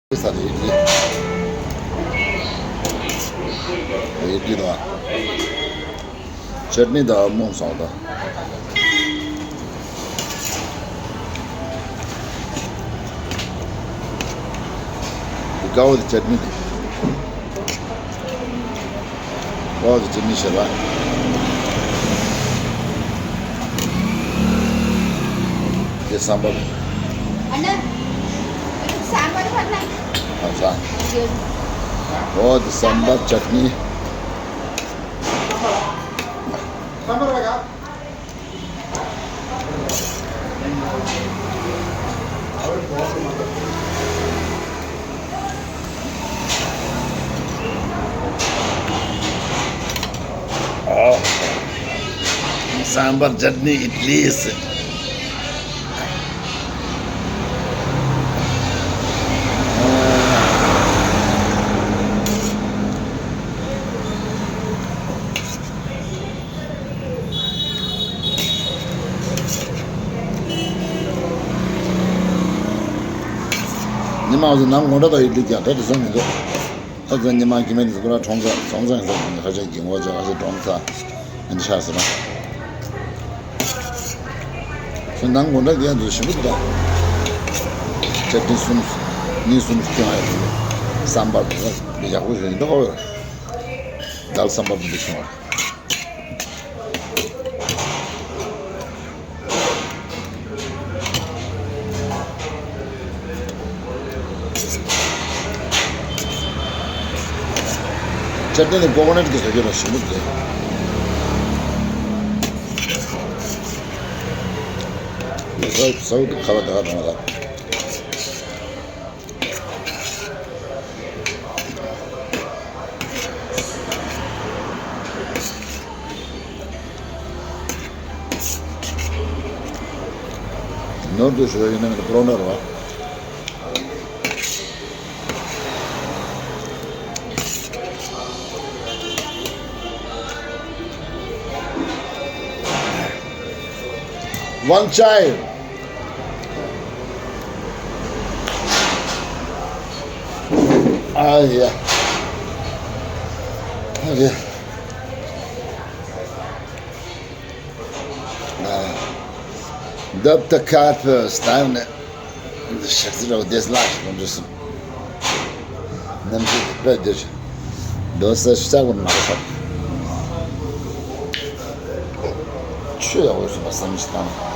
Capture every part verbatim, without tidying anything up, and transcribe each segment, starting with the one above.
ས་རེད། ཡིད་ཀྱི་དང་། ཅར་ནི་དང་མོང་སང་དང་། དཀར་པོ་དེ་ཅར་ནི་དེ། ཨོ་དེ་ཅར་ནི་བྱས་པ། དེ་སམ་བར། ཨ་ན། སམ་བར་ཕར་ན། ཨ་ཙ། ཨོ་དེ་སམ་བར་ཅར་ནི། སམ་བར་བ་ག་ཨོ། སམ་བར་ཅར་ནི་ཨིཌ་ལི་ཟེར། ཉི་མ་ང་ཚོ་ནང་དགོང་གྲ་དང་ཡོད་དུས་ཀྱང་ད་དེ་ཚོ་མི་འདུག་ད་ཚོ་ཉི་མ་ཁྱིམ་མི་འདི་ཚོ་པུ་ར་གྲོང་ཚོ་གྲོང་ཚོ་ཡིན་ས་ཁ་ཤས་ཀྱི་ངོ་ཚ་ཁ་ཤས་གྲོང་ཚ་ཨ་འདི་ཤ་ཟེར་ན། ཚོ་ནང་དགོང་གྲ་དེ་ཡང་འདུག་ཞིམ་པོ་འདུག་ད་ཅར་ནི་གསུམ་ནི་གསུམ་ཁྱོད་ཨ་ཡོད་སམ་བར་དེ་ཡག་པོ་ཞིག་འདུག་ཨོ། དལ་སམ་བར་དེ་འདུག་ཁྱོད་ཨ། ཅར་ནི་ནི་ཀོ་ཀོ་ནཊ་གི་བཟོ་རྒྱུ་ལ་ཞིམ་པོ་འདུག་ཟའུ་ཟའུ་དུ་ཁ་བ་ད་ག་དང་ལ། ནོར་འདུག་ཞུ་བ་ཡིན་ན་ཀོ་རོ་ན་རེད་བ། One child. Ah, yeah. Okay. Ah. Dub the cat first, down it. ཞག་ཚི་ར་བ་དེས་ལགས་ཞིག་ལོངས་སྤྱོད་གསུམ། གནམ་གཤིས་དཔེ་བདེ་ཞིང་། རྡོ་ས་ཤ་བོ་མ་རེད་པ། ཆུ་ཡག་པོ་སོང་བ་བསམ་ཞིག་བཏང་།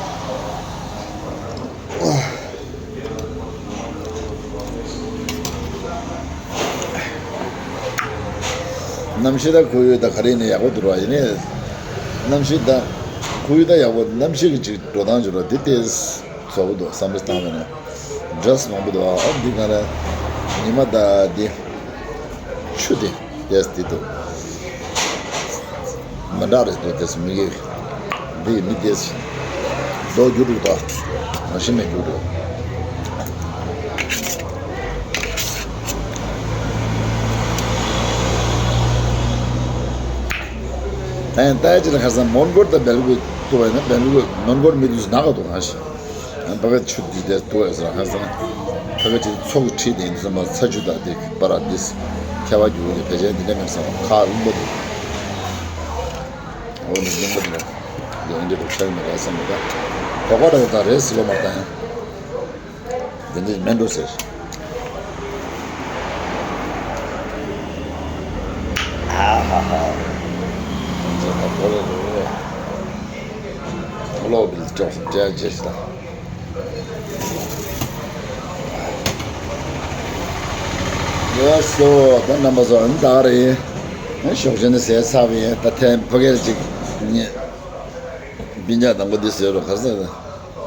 གནམ་གཤིས་ད་ཁོར་ཡུག་ད་ག་རེ་ནས་ཡག་པོ་འདུག་ར་ཡིན་ནའི། གནམ་གཤིས་ད་ཁོར་ཡུག་ད་ཡག་པོ་གནམ་གཤིས་ཀྱི་ཅིག་འགྲོ་སྟངས་ཅིག་ར་དེ་ཏོག་ཙམ་བཟོ་གི་འདུག་བསམ་བློ་བཏང་བས་ན། ཌི་རེ་སི་མང་པོ་འདུག་ཨ་འདི་ག་ལ་ཉི་མ་ད་འདི་ཆུ་དེ་ཏོག་ཙམ་འདི་འདུག་མི་འདྲ་རེད་འདུག་ཏོག་ཙམ་མི་གི་འདི་མི་ཏོག་ཙམ་རྡོ་རྒྱུག་འདུག་ད་ང་ཤི་མེད་རྒྱུག་འདུག་ད་ཡང་ལྟ་ཡ་ཅིག་ལ་ཁ་སང་མོན་གྷོ་དང་སྦེལ་ཀོབ་ཐུག་པ་ཡིན་ན་སྦེལ་ཀོབ་མོན་གྷོ་མི་དུས་ནག་ག་འདུག་ང་ཤི། ཕ་གི་ཆུ་འདི་དེ་ཐུག་པ་ཡིན་ཟེར་ཁ་སང་། ཕ་གི་ཅིག་ཚོགས་ཀྱི་ཁྲིད་དེ་ཡིན་ཟེར་མ་ཚ་ཆུ་དང་དེ་པ་ར་དིས་ཁ་བ་རྒྱུག་གི་ཕལ་ཆེར་འདི་འདྲ་མེད་བསམ་ཁ་རླུང་པོ་འདུག་འོ་ནི་རླུང་པོ་འདུག་འདི་འདྲ་འདུག་ཆགས་མི་རེད་བསམ་མི་དགའ། དོགས་པ་འདྲ་བོ་དང་རེད་ཟེར་བ་མ་བཏང་ཡང་། དེ་འདྲ་མིན་འགྲོ་ཟེར། ཨ་ཧ་ཧ། ཁོ་ཚོ་ད་ཁོ་རེ་རེ་རེ། ལོག་པའི་ལྕོགས་སུ་འབྲེལ་བྱེད་ཤི་ད། ཡོད་སོ་ད་རྣམ་པ་ཚོ་ཨ་ནི་ད་ག་རེ་ཡིན། ཨ་ཞོགས་ཇ་ནི་ཟས་ཚར་བ་ཡིན་ད་ཐེངས་ཕ་གིར་ཅིག་ཉེ། སྤུན་ཀྱག་དང་པོ་འདི་ཟོས་རོགས་ག་ས།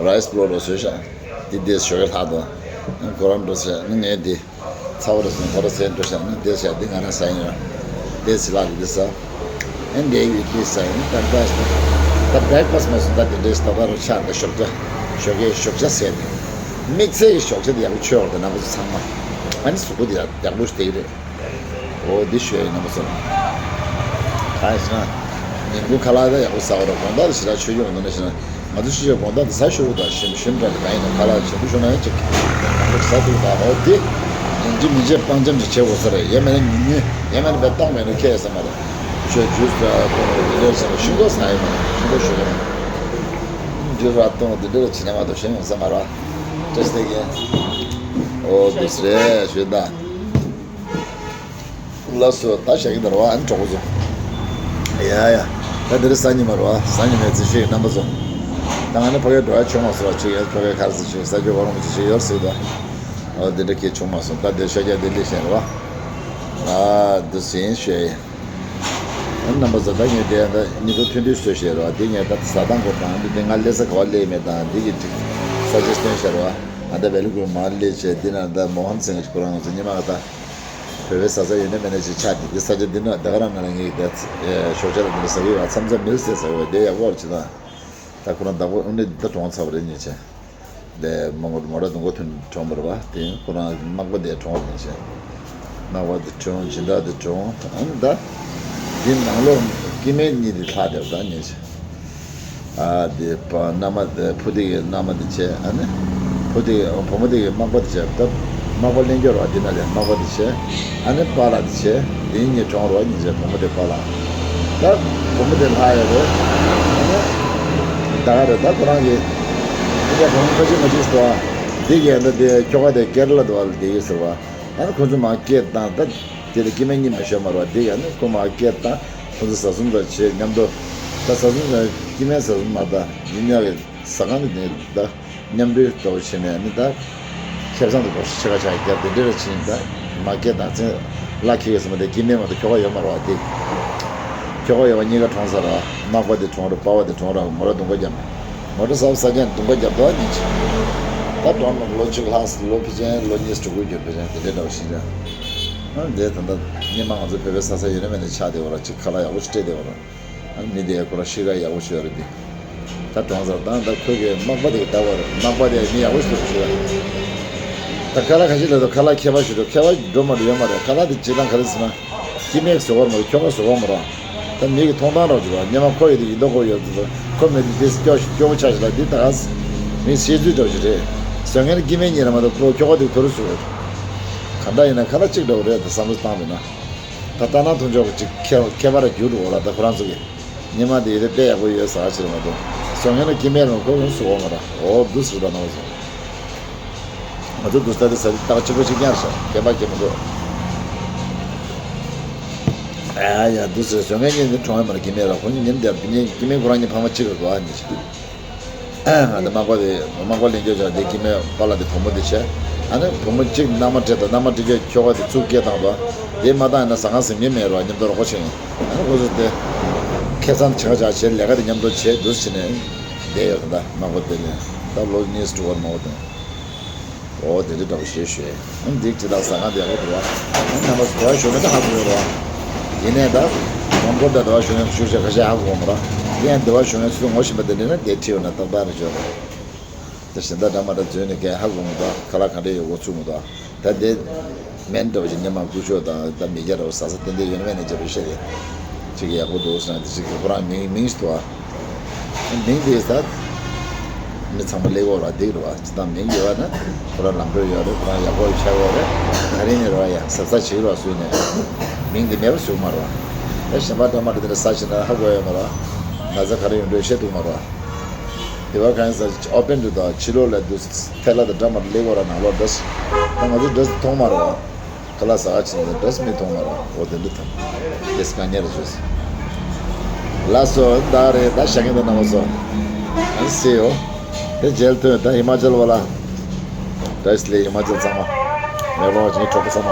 རའི་སི་ཕུ་ལོག་རོགས་ཟོས་ཤག་འདི་འདི་ཞོགས་ཀས་ལྷག་དང་། ཁོ་རང་འགྲོ་ཟེར་ནི་ངས་འདི། ཚ་བོ་རེ་སོང་ཁོ་ར་ཟས་འགྲོ་ཤག་ནི་འདི་ཟེར་འདི་ང་རང་ཟ་ཡིན་ར། འདི་ཟི་ལག་འདི་ཟ། ཨེ་འདི་ཡིན་འདི་ཟ་ཡིན་ད་ད་ད་བྲེག་ཕ་སི་མ་སོང་ད་འདི་འདྲས་ད་ད་རུ་ཆགས་འདི་ཞོགས་ཇ། ཞོགས་ཀས་ཞོགས་ཇ་ཟས་འདི། དམིགས་བསལ་གྱི་ཞོགས་ཇ་འདི་ཡག་པོ་མཆོད་འོ་ད་ནང་པ་ཚོ་ཚང་མ། ཨ་ནི་གཟུགས་པོ་འདི་ཡག་ཡག་པོ་ཞིག་བསྡད་ཀྱི་རེད། འོ་འདི་ཞུ་ཡ་ཡིན་ནམ་སོང་། གང་ཡིན་ཟེར་ན། ཉིན་གུང་ཁ་ལག་ད་ཡག་པོ་ཟ་བ་ར་དགོང་དག་ད་ཞེ་དྲག་ཆོས་སྐྱོང་འདུག་ན་ཞེ་ན། ང་ཚོ་ཕྱི་ཕྱོགས་དགོང་དག་ད་ཟ་ཤོར་བ་དང་ཞིམ་ཞིམ་འདྲ་ད་གང་ཡིན་ན་ཁ་ལག་ཞིམ་པོ་ཤོར་ན་ཡང་ཅིག་ཡག་པོ་ཟ་ཐུབ་ད་འོ་དེ། ཉིན་ ཅི་མི་བྱེད་སྤང་འཇམ་ཅིག་བྱེད་དགོས་ས་རེད། ཡང་མིན་ན་ཉུང་ཉུང་། ཡང་མིན་ན་བས་གཏོང་མེད་ན་ཁྱད་ཟེར་མ་རེད། ཆོས་ཇུས་ལ་གཏོང་བའི་འདི་འདྲ་ཟེར་ན་ཤིང་ཏོག་ཟ་ཡི་མ་རེད། ཤིང་ཏོག་ཞུ་གི་རེད། ཇུས་ལ་གཏོང་འདི་འདྲ་ལ་བྱེད་ན་མ་གཏོགས་གཞན་ཡོང་ས་མ་རེད། བཀྲ་ཤིས་བདེ་ལེགས། ཨོ་དེ་རེད་ཞུས་ད། ལགས་སོ། ད་བཞག་གི་འདུག་ར་བ། ཨ་ནི་གྲོགས་པོ་ཚོ། ཡ་ཡ། ད་འདི་རེད། སང་ཉིན་མ་རེད་བ། སང་ཉིན་མའི་རྩིས་ཤིག་རྣམ་པ་ཚོ། ད་ང་ནི་ཕ་གིར་འགྲོ་ཡ་བྱུང་མ་སོང་བ། ཅིག་ཡ་ཕ་གིར་ག་རེ་ཟེར་ཅིག་ས་ཆ་བ་རོང་ཅིག་ཞིག་ཡོད་ཟེར་ད། ཨོ་འདི་འདྲ་སྐད་བྱུང་མ་སོང་། ད་འདིར་ཤོག་རྒྱག་འདི་སླེབས་ཤེས་རེད་བ། ཨ་འདི་ཟིན་ཤེས། ཨ་རྣམ་པ་ཚོ། ད་ངས་དེ་ད་ཉིན་ཐོ་ཐུང་ཐུང་བཟོས་ཤེས་རེད་བ། འདི་ངས་ད་ཟ་སྟངས་སྐོར་དང་། འདི་དེ་ང་སླེབས་ས་ག་བ་སླེབས་མེད་དང་། འདི་གི་ཅིག་ས་ཆ་སྟོན་ཤེས་རེད་བ། ང་ད་བེ་ལུ་གུ་མ་སླེབས་བྱས་འདི་ན་ད་མོ་ཧན་སིང་གི་ཁོ་རང་ཚོ་ཉི་མ་ད། བོད་པའི་ས་ས་ཡོད་ན་མེད་ན་ཅིག་ཆགས་འདུག་འདི་ས་ཆ་འདི་ནི་ད་ག་རང་ང་ལ་ངེས་ཀྱི་ད། ཞོགས་ཇ་ལ་འདི་འདྲ་ཟ་གི་ཡོད། མཚམས་མཚམས་མི་ཟེར་ཟ་གི་ཡོད། དེ་ཡག་པོ་རེད་ཅི་ད། ད་ཁོ་རང་བདག་པོ་ཨུ་ནི་འདི་ད་གྲོངས་ཚར་བ་རེད་ཉེ་ཆེ། དེ་མོ་མོ་ར་དུང་གོ་ཐུན་གྲོངས་པ་རེད་བ། དེ་ཁོ་རང་མག་པ་དེ་གྲོངས་པ་ཉེ་ཆེ། མག་པ་དེ་གྲོངས། སྦྱིན་བདག་དེ་གྲོངས། ཨ་ནི་ད། འདི་ནང་ལོགས་སྐྱེ་དམན་གཉིས་དེ་ལྷག་བསྡད་པ་ད་ཉེ་ཆེ། ཨ་དེ་པ་མནའ་མ་དེ་བུ་དེ་གི་མནའ་མ་དེ་བྱས། ཨ་ནི་བུ་དེ་གི་བུ་མོ་དེ་གི་མག་པ་དེ་བྱས། ད་མག་པ་ལེན་རྒྱུ་རེད་བ། འདི་ན་དེ་མག་པ་དེ་བྱས། ཨ་ནི་པཱ་ལགས་དེ་བྱས། དེ་གཉིས་གྲོངས་རེད་བ། གཉིས་བྱས་བུ་མོ་དེ་པཱ་ལགས། ད་བུ་མོ་དེ་ལྷག་ཡོད་རེད། ཨ་ནི་ད་ག་རེད། ད་ཁོ་རང་གི་འདི་བུ་མོ་ཁ་ཤས་མ་ཅིག་སོ། འདི་གི་ཨ་ནི་དེ་ཁྱོ་ག་དེ་ཀེ་ར་ལ་དུ་བ་ལ་དེ་གི་ཟེར་བ། ཨ་ནི་ཁོ་ཚོ་མར་སྐད་བཏང་། ད་དེ་ལ་སྐྱེ་དམན་གཉིས་མ་ཤོད་མ་རེད་བ། དེ་ཡང་ནི་ཁོ་མར་སྐད་བཏང་། ཁོ་ཚོ་ཟ་ཟུམ་ར་བྱེད་མཉམ་དུ། ད་ཟ་ཟུམ་ར་སྐྱེ་དམན་ཟ་ཟུམ་མ་ད་ཡིན་ཡག་གི་ཟ་ཁང་གི་ནས་ད་མཉམ་འབྲེལ་འདྲ་བོ་བྱས་ནས་ནི་ད་ཁེ་བཟང་དུ་འགྲོ་ཤི་ཆེ་ཁ་ཆག་རྒྱབ་དེ་འདྲ་ར་ཕྱིན། ད་མར་སྐད་བཏང་ཚེ་ལ་ཁེ་གི་ཟེར་མ་དེ་སྐྱེ་དམན་མ་ད་ཁྱོ་ག་ཡོད་མ་རེད་བ། དེ་ཁྱོ་ག་ཡོད་པ་གཉིས་ཀ་གྲོངས་ཚར་ར། མག་པ་དེ་གྲོངས་ར། པ་ཕ་དེ་གྲོངས་ར། མོ་ར་དུང་ག་རྒྱབ། མོ་ཊ་ས་ས་ཅན་དུང་པ་རྒྱབ་དོ་ཉིན་ཅིག་ད་གྲོངས་ནས་ལོ་གཅིག་ལྷག་ལོ་ཕལ་ཆེར་ལོ་གཉིས་དྲུག་གུ་གྱུར། ཕལ་ཆེར་དེ་འདྲའི་འདྲ་བ་ཞིག་རེད། ཨ་འདས་ད་ལྟ་སྔོན་མ་ང་ཚོ་བོད་པའི་ས་ས་ཡོད་ན་མེད་ན་ཆགས་བསྡད་པ་ར། ཅིག་ཁ་ལག་ཡག་པོ་ཞིག་སྤྲད་བསྡད་པ་ར། ཨ་མི་དེ་ཁོ་ར་ཤི་ཁ་ཡག་པོ་ཞིག་ཡོད་རེད་འདི། ད་གྲོངས་ཚར་དང་། ད་ཁོ་གི་མག་པ་དེ་གི་ལྟ་བ་རེད། མག་པ་དེ་མི་ཡག་པོ་ཞིག་རེད་ཞུ་ཡ། ད་ཁ་ལག་ཁ་ཤས་ལ་ད་ཁ་ལག་ཁྱད་པར་ཞིག་འགྲོ། ཁྱད་པར་འགྲོ་མ་འགྲོ་ཡོད་མ་རེད། ཁ་ལག་དེ་སྤྱིར་བཏང་ག་རེ་ཟེར་ན། སྐྱེ་དམན་བཟོ་བ་མ་རེད། ཁྱོ་ག་བཟོ་བ་མ་རེད། ད་མི་གི་མཐོང་སྟངས་རོགས་ཅིག་བ། སྔོན་མ་ཁོ་ཡོད་དུས་ཡིན་མདོག་ཁོ་ཡོད་དུས། ཁོ་མེད་དུས་དེ་སྐྱོ་སྐྱོ་བོ་ཆགས་ཤིག་ལ། འདི་ད་ག་མི་བཤད་ཚུལ་འདྲ་བོ་ཞིག་རེད། བཟོ་མཁན་སྐྱེ་དམན་གཉིས་ལ་མ་གཏོགས་ཁོ་ཁྱོ་ག་དེ་དུར་བཟོ་ཡོད། གང་འདྲ་ཡིན་ན་ཁ་ལག་གཅིག་འདྲ་བོ་རེད། ད་བསམ་བློ་བཏང་བས་ན། ད་ལྟ་ན་མཐོང་ཆོག་གི་ཅིག་ཁྱད་ཁྱད་པར་ར་འགྱུར་འགྲོ་བ་ལ། ད་ཁོ་རང་ཚོ་གི་སྔོན་མ་དེ་ཡོད་དེ་དཔེ་ཡག་པོ་ཡོད་ཟེར་བ་ཞིག་རེད་མ་གཏོགས། བཟོ་མཁན་ལ་སྐྱེ་དམན་ལ་ཁོ་ཡང་བཟོ་བ་མ་རེད། འོ་འདུག་ཟེར་ད་ན་བཟོ། ང་ཚོ་འདུག་ས་དེ་ས་དེ་ཏག་གཅིག་པ་གཅིག་རྐྱང་རེད་ཤག་སྐད་པ་སྐད་མི་འདུག་ཨ་ཡ་འདུག་ཟེར། བཟོ་མཁན་གཉིས་འདི་གྲོངས་ཡོད་མ་རེད། སྐྱེ་དམན་ར་ཁོ་གཉིས་ཉིན་དེར་འདི་གཉིས་སྐྱེ་དམན་ཁོ་རང་གཉིས་ཕ་མ་གཅིག་རེད་འདུག་ཨ་ནི་ཨ་ང་འདི་མག་པ་དེ་མག་པ་ལེན་རྒྱུ་བྱ་དེ་སྐྱེ་དམན་པཱ་ལགས་དེ་བུ་མོ་དེ་བྱས། ཨ་ནི་བུ་མོ་གཅིག་མནའ་མ་སྤྲད་དང་། མནའ་མ་སྤྲད་རྒྱུ་ཁྱོ་ག་དེ་ཚུར་སྐད་བཏང་དང་། དེ་མ་བཏང་ཡིན་ན་ཟ་ཁང་ཟིན་མཁན་མེད་རེད་བ། མཉམ་དུ་རོགས་པ་བྱེད་མཁན། ཨ་ནི་ཁོ་ཚོ་དེ་ཁེ་བཟང་ཆེ་ཁ་ཆག་བྱས། ལས་ཀ་དེ་མཉམ་དུ་བྱས། འདུག་སེ་བྱས་ནས་བསྡད་ཡོད་ད། མག་པ་དེ་ནས་ད་ལོ་གཉིས་དྲུག་པ་མ་འོ་དང་། འོ་དེ་འདྲ་འདྲ་བོ་ཞེས་ཞུས། ཨ་འདི་ཅི་ལྟར་ཟ་ཁང་དེ་ཡག་པོ་འདུག་བ། ཨ་རྣམ་པ་ཚོ་དེ་བ་ཞུ་མེད་ད་ཧ་གོ་ཡོད་རེད་བ། ཡིན་ནའི་ད་ངོ་སྐོར་དང་དེ་བ་ཞུ་མཁན་ཞུ་བྱ་ཁ་ཤས་ཧ་གོ་མ་རེད། ཡིན་ནའི་དེ་བ་ཞུ་མཁན་ཚོ་ངོ་ཤེས་པ་དེ་འདྲ་ན་དེ་ཁྲིད་ཡོང་ན་ཏག་ཏག་རེད་ཤག་ད་གཞན་དག་འདྲ་མ་འདྲ་འཛུལ་ནས་གས་ཧ་གོ་མི་འདུག་ཁ་ལག་ག་འདྲ་ཡོད་གོ་ཚུགས་མི་འདུག་ད་དེ་སྨན་འདྲ་བོ་ཞིག་སྔོན་མ་སྐུ་ཞབས་དང་ད་མི་སྐྱ་འདྲ་བོ་ཟ་ས་ཏན་ཏན་ཡོད་ན་མེད་ན་བྱས་པ་བཤད་རེད། ཅིག་ཡག་པོ་འདུག་ཟེར་ན་དེ་ཅིག་ཁོ་རང་མིང་མིང་ཞིག་འདུག་ཨ། མིང་དེ་ད་མི་ཚང་མ་ལེགས་འོ་ར་འདིག་རེད་བ། ཅི་ད་མིང་ཡོད་བ་ན་ཁོ་རང་ལམ་འགྲོ་ཡོད་རེད། ཁོ་རང་ཡག་པོ་ཆགས་ཡོད་རེད། ག་རེ་ནས་རེད་བ། ཡ་ཟབ་ཟབ་བྱེད་རོགས་སུས་ནས་མིང་དེ་མེད་པ་བཟོ་མ་རེད་བ། ད་གཞན་པ་འདྲ་མ་འདྲ་དེ་འདྲ་ཟ་བྱེད་ན་ཧ་གོ་ཡོད་མ་རེད་བ། ན་ཚ་ག་རེ་ཡོང་འགྲོ་ཤེས་འདུག་མ་རེད་བ། དེ་བ་གང་ཡིན་ཟེར་ཨོ་པན་དུ་དང་ཕྱི་ལོགས་ལ་དུ་ཐལ་ལ་དང་འདྲ་མ་ལེགས་འོ་ར་ནང་ལོགས་འདྲ་ཞིག་ད་ང་ཚོ་འདྲ་ཞིག་མཐོང་མ་རེད་བ། ཁ་ལག་ཟ་ཁ་ཕྱིན་ནས་འདྲ་ཞིག་མི་མཐོང་མ་རེད་བ། འོ་དེ་འདྲ་ཐང་དེ་སི་ཀ་ཉེར་བཟོས། ལགས་སོ། ད་རེད། ད་ཞག་གི་ད་ནང་བཟོ། ཨ་སེ་ཡོ། དེ་མཇལ་ཐོན་ད་ཧི་མ་ཅལ་བ་ལ། འདྲ་ཞིག་ལས་ཧི་མ་ཅལ་ཚང་མ། མེ་ལོང་བ་ཅིག་གྲོགས་པོ་ཚང་མ།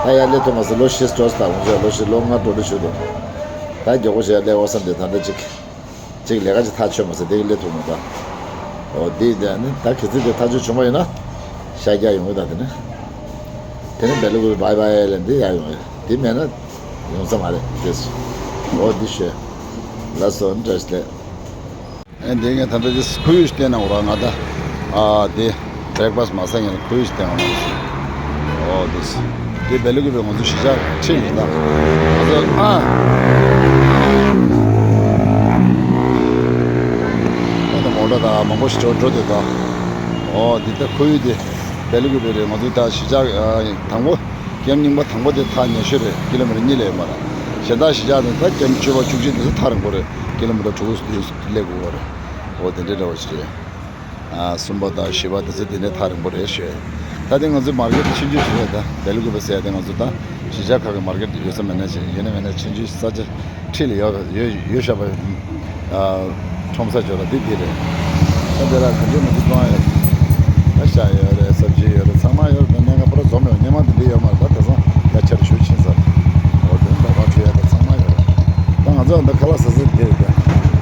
ད་ཡར་སླེབས་ཐུབ་མ་སོང་། ལོ་ཤེས་སྤྲོ་ས་དང་ལོ་ཤེས་ལོ་ལྔ་སྤྲོ་འདྲ་ཞུ་དོ། ད་མགྱོགས་པོ་ཞིག་ཡར་སླེབས། འོ་བསམ་དེ་ད་འདྲ་ཅིག་ཅིག་ལས་ཀ་ཅིག་ཐག་ཆོད་མ་ཟེར་དེ་གི་སླེབས་ཐུབ་མ་ད། འོ་དེ་དེ་ནི་ད་གི་ཚིག་དེ་ཐག་ཆོད་བྱུང་བ་ཡིན་ན། ཤར་རྒྱག་ཡོང་གི་ད་དེ་ནི། དེ་ནི་བེ་ལུ་གུ་བའི་བའི་ལ་འདི་ཡར་ཡོང་གི་དེ་མེད་ན། ཡོང་ས་མ་རེད་དེ། འོ་འདི་ཤོད། ལགས་སོ་འདྲ་ཞིག་ལས། ཨེ་འདི་ངས་ད་ལྟ་དེ་ཁོར་ཡུག་ཞིག་བསྟན་གནང་རོགས། ང་ད་ཨ་དེ། བྷེ་རེག་ཕ་སི་མ་ཟ་ཉིན་ཁོར་ཡུག་ཞིག་བསྟན་གནང་། ཨོ་དེ་དེ་བེ་ལུ་གི་བེ་ང་ཚོ་གཞིས་ཆགས་ཁྲིད་ལ་ད་ང་ཚོ་ཨ་ཨ་ད་མོ་ཊ་ད་མང་པོ་ཞིག་འགྲོ་འགྲོ་དེ་ད། ཨོ་དེ་ད་ཁོར་ཡུག་དེ་ བལ་ལུ་གུ་བེ་རེད། ང་ཚོ་ད་གཞིས་ཆགས་དང་པོ། ཀེམ་རྙིང་པ་དང་པོ་དེ་ཐག་ཉེ་ཤོས་རེད། ཀི་ལོ་མི་ཊར་གཉིས་ལས་ཡོད་མ་རེད། གཞན་དག་གཞིས་ཆགས་དང་ད་ཀེམ་བཅུ་པ་བཅུ་གཅིག་དེ་ཚོ་ཐག་རིང་པོ་རེད། ཀི་ལོ་མི་ཊར་དྲུག་སླེབས་དགོས་པ་རེད། འོ་དེ་འདྲའི་འདྲ་བ་ཞིག་རེད། ཨ་གསུམ་པ་དང་བཞི་པ་དེ་ཚོ་དེ་ནས་ཐག་རིང་པོ་རེད་ཞུ། ད་དེ་ང་ཚོའི་མར་ཀེཊ་ཆུང་ཆུང་ཞིག་རེད། ད་བལ་ལུ་གུ་བེ་ཟེར་ཡ་དེ་ང་ཚོ་ད་གཞིས་ཆགས་ཁག་གི་མར་ཀེཊ་ཡོད་ས་མེད་ན་ཞིག་ཡིན་ན་མེད་ན་ཆུང་ཆུང་ས་ཆ་འཁྲིས་ལ་ཡོད་ཡོད་ཡོད་ཤག་པ། ཨ་ཁྲོམ་ས་ཅོག་ལ་འདི་འདི་རེད། ད་འདི་ལ་ག་འདྲ་མི་འདི་གཏོང་ཡ་རེད། ད་ཤ་ཡོད་རེད། སབ་ཇི་ཡོད་རེད། ཚང་མ་ཡོད་རེད། ད་གནས་ཁང་པུ་ར་འཛོམས་ཡོད། སྔོན་མ་འདི་འདྲ་ཡོད་མ་རེད། ད་དེང་སང་ཡ་ཆེ་རུ་ཞུ་ཕྱིན་ཚར། འོ་དེ་འདྲ་བ་ཁྲི་ཡ་ད་ཚང་མ་ཡོད་རེད། ད་ང་ཚོ་འདི་ཁ་ལག་ཟ་ས་འདི་རེད། ད་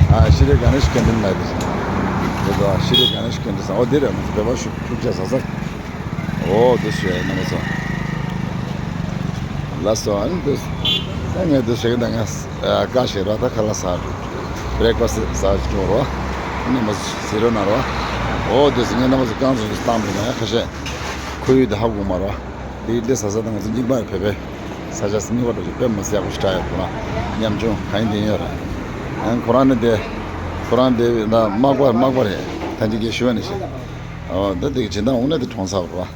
ཨ་ཤི་རི་ག་ནེ་ཤི་ཀེན་ཊིན་ལ་རེད། འདི་ད་ཤི་རི་ག་ནེ་ཤི་ཀེན་ཊིན་ཟེར། འོ་འདི་རེད། ང་ཚོ་བོད་པ་ཤུགས་ཤུགས་ཆེ་ཟ་ས། འོ་འདི་ཞུ་ཡ་ཡིན་ན་མ་སོང་། ལགས་སོ། ཨ་ནི་འདི་ད་ངས་འདི་ཞིག་ད་ངས་བཀའ་ཞིག་ར། ད་ཁ་ལག་ཟ་བྷི་རེག་ཕ་སི་ཟ་བཅུག་རོ། ཨ་ནི་མ་ཟེར་རོ་ན་རོ། འོ་འདི་ངས་ན་མ་ཟེར་རྐང་ཚོ་བཏང་མི་ན་ཁ་ཤས་ཁོར་ཡུག་དེ་ཧ་གོ་མ་རོ། དེ་འདི་ཟ་ས་ད་ང་ཚོ་རྙིང་པ་བོད་པའི་ས་ཆ་སྙིང་པ་འགྲོ་ཞིག་དཔེ་མ་སྲིད་ཡག་པོ་ཞིག་ད་ཡོད་པ་ན་ཉམ་ཆུང་གང་ཡིན་དེ་ཡིན་ཡོད་ར། ཨ་ཁོ་རང་ནི་དེ་ཁོ་རང་དེ་ན་མག་པ་མག་པ་རེད། ད་འདི་གའི་ཞུ་བ་ནི་ཞིག་འོ་ད་དེ་གི་སྦྱིན་བདག་དངོས་གནས་དེ་གྲོངས་ཚར་བ་རེད་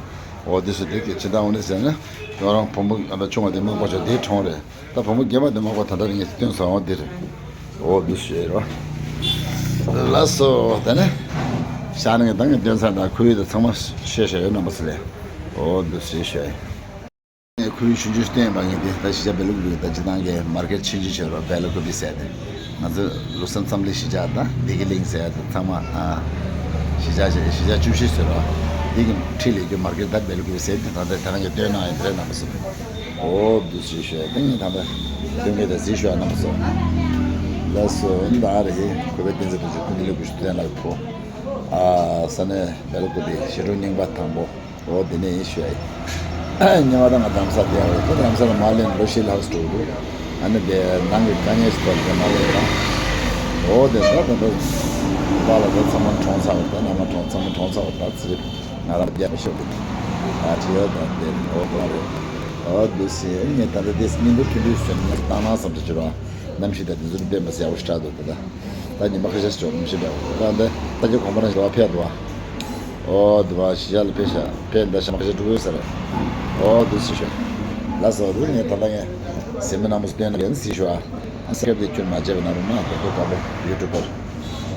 བ། འོ་དེ་སུ་དེ་གི་སྦྱིན་བདག་དངོས་གནས་ཟེར་ན་ང་རང་བུ་མོ་ཨ་ད་ཆུང་བ་དེ་མག་པ་ཅོག་དེ་གྲོངས་རེད། ད་བུ་མོ་རྒན་པ་དེ་མག་པ་ད་ལྟ་རིང་ངས་སྟོན་སོང་། འོ་དེ་རེད། འོ་དེ་ཞེས་རོ། ལགས་སོ། དེ་ནས་ཤ་ནང་གི་ད་ངས་སྟོན་ཚར། ད་ཁོར་ཡུག་དེ་ཚང་མ་ཤེས་ཤེས་ཡོད་རྣམ་པ་ཚོ་ལ། འོ་དེ་ཞེས་ཞེས། ཁོར་ཡུག་ཆུང་ཆུང་བསྟན་པ་ངས་དེ་ད་གཞིས་ཆགས་བལ་ལུ་གུ་བི་ད་སྤྱི་བཏང་གི་མར་ཀེཊ་ཆུང་ཆུང་བྱས་རོགས། བལ་ལུ་གུ་བི་ཟེར་ཏེ། ང་ཚོ་ལུགས་བསམ་འཚམས་གླིང་གཞིས་ཆགས་དང་བདེ་སྐྱིད་གླིང་ཟེར་ཏེ་ཚང་མ་ཨ་གཞིས་ཆགས་ཆེ་གཞིས་ཆགས་བཅུ་བཞི་ཟེར་རོགས། དེ་གི་འཁྲིས་ལ་ཡོད་རྒྱུ་མར་ཀེཊ་ད་བལ་ལུ་གུ་བི་ཟེར་ཏེ་ད་ལྟ་ད་ང་གི་སྟོན་གནང་ཡིན་དེ་རེད་རྣམ་པ་ཚོ། འོ་དེ་ཞེས་ཞུ་ཡ་དེ་ངས་ད་ལྟ་སྟོན་མཁན་དང་གཟིགས་ཞུ་ཡ་རྣམ་པ་ཚོ། ལགས་སོ། ད་རེད། གུས་པ་བསྟན་འཛིན་དཔལ་འབྱོར་སྐུ་ཚེ་ལེགས་པོ་ཞུ། བསྟན་ལགས་ཕོ། ཨ་ས་གནས་བལ་ལུ་གུ་བི་ཞི་ཀྲོའུ་རྙིང་པ་དང་པོ། འོ་དེ་ནས་ཡིན་ཞུ་ཡ་ཡིན། ཉེ་བ་ད་ང་རྡ་རམ་ས་བསྡད་ཡོད་རེད། ད་རྡ་རམ་ས་ལ་མ་སླེབས་ལོ་བཞི་ལྷག་ཙམ་འགྲོ་གི་འདུག་ཨ་ནི་དེ་ནང་གི་དཀའ་ངལ་ཞིག་ཐོག་ལ་མ་སླེབས་ན། འོ་དེ་ད་ད་ད་པཱ་ལགས་ད་ཚང་མ་གྲོངས་ཚར་བ། ད་མནའ་མ་གྲོངས་ཚང་མ་གྲོངས་ཚར་བ། ད་ཚེ་རིང་ང་རང་རྒྱབ་ཤོག་གི་ཨ་ཅི་ཡོད་ད་དེ་འོ་དེ་རེད། འོ་དེ་སེ་ངས་ད་ད་དེ་སྙིང་པོ་ཐུན་ཐུན་སོན་ངས་བཏང་ན་བསམ་ཚུལ་བྱེད་རོགས། གནམ་གཤིས་དང་དེ་ཚོ་དཔེ་མ་སྲིད་ཡག་པོ་ཞེ་དྲག་འདུག་ད་ད་ད་ཉི་མ་ཁ་ཤས་ཤིག་འགྲོ་གནམ་གཤིས་དཔེ་ཡག་པོ་འདུག་ད་འདི་ད་ཀྱི་གོང་མ་རང་ཞིག་ལ་བ་ཕེབས་འདུག་བ། འོ་དེ་བ་གཞིས་ཆགས་ལ་ཕེབས་ཤག་ཕེབས་ད་ཞག་མ་ཁ་ཤས་འགྲོ་གི་ཡོད་ས་རེད། འོ་དེ་སེ་ཤོག་ལགས་སོ། དེ་ངས་ད་ལྟ་ངས་ཟེར་མི་རྣམ་པ་སྟོན་ན་ཡིན་སེ་ཤོག་ཨ་སྐབས་དེ་ཁྱོད་མ་བརྗེད་པ་ན་རུང་ན་དེ་ཁོ་དཀར་པོ་ཡུ་ཊུབ་པར།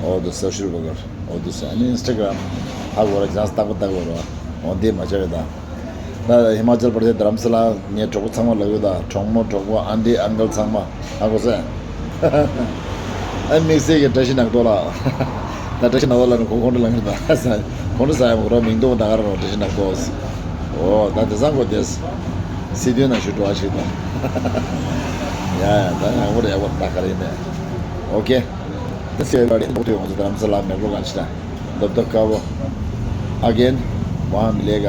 འོ་དེ་སོ་ཤལ་ཝར་ཀར། འོ་དེ་སེ་ཨ་ནི་ཨིན་སི་ཊ་གྷ་རམ་ཧ་གོ་ར་ཅང་སྟག་པོ་སྟག་པོ་ར། འོ་དེ་མ་བརྗེད་པ་ད། ད་ཧི་མ་ཅལ་པར་དེ་དྷ་རམ་ས་ལ་ངའི་གྲོགས་པོ་ཚང་མ་ལབ་ཡོད། ད་གྲོགས་མོ་གྲོགས་པོ་ཨན་ཊི་ཨང་ཀལ་ཚང་མ་ཧ་གོ་སོང་། ཨ་དམིགས་བསལ་གྱི་བཀྲ་ཤིས་ནག་ཐོག་ལ། ད་བཀྲ་ཤིས་ནག་ཐོག་ལ་ནི་ཁོང་ཁོང་ཁྲོ་ལངས་ཀྱི་ད་ཁོང་ཁྲོ་ཟ་ཡ་མ་གོ་ར། མིང་ཐོག་ད་ག་ར་རོ་བཀྲ་ཤིས་ནག་ཐོག་འོ་ད་དེ་ཚང་གོ་དེ་སི་ཏུའི་ནང་ཞུ་འགྲོ་བ་ཞིག་ད། ཡ་ཡ་ད་ཡག་པོ་རེད། ཡག་པོ་ད་ག་རེ་ཡིན་ནས། ཨོ་ཀེ། ད་སེ་བ་རེད། ཐོག་ཐོག་ང་ཚོ་དྷ་རམ་ས་ལ་མེག་ལོ་གང་ཞིག་ད་རྡོབ་རྡོབ་དཀར་པོ། ཨ་གེན། ཝང་མི་ལེ་ག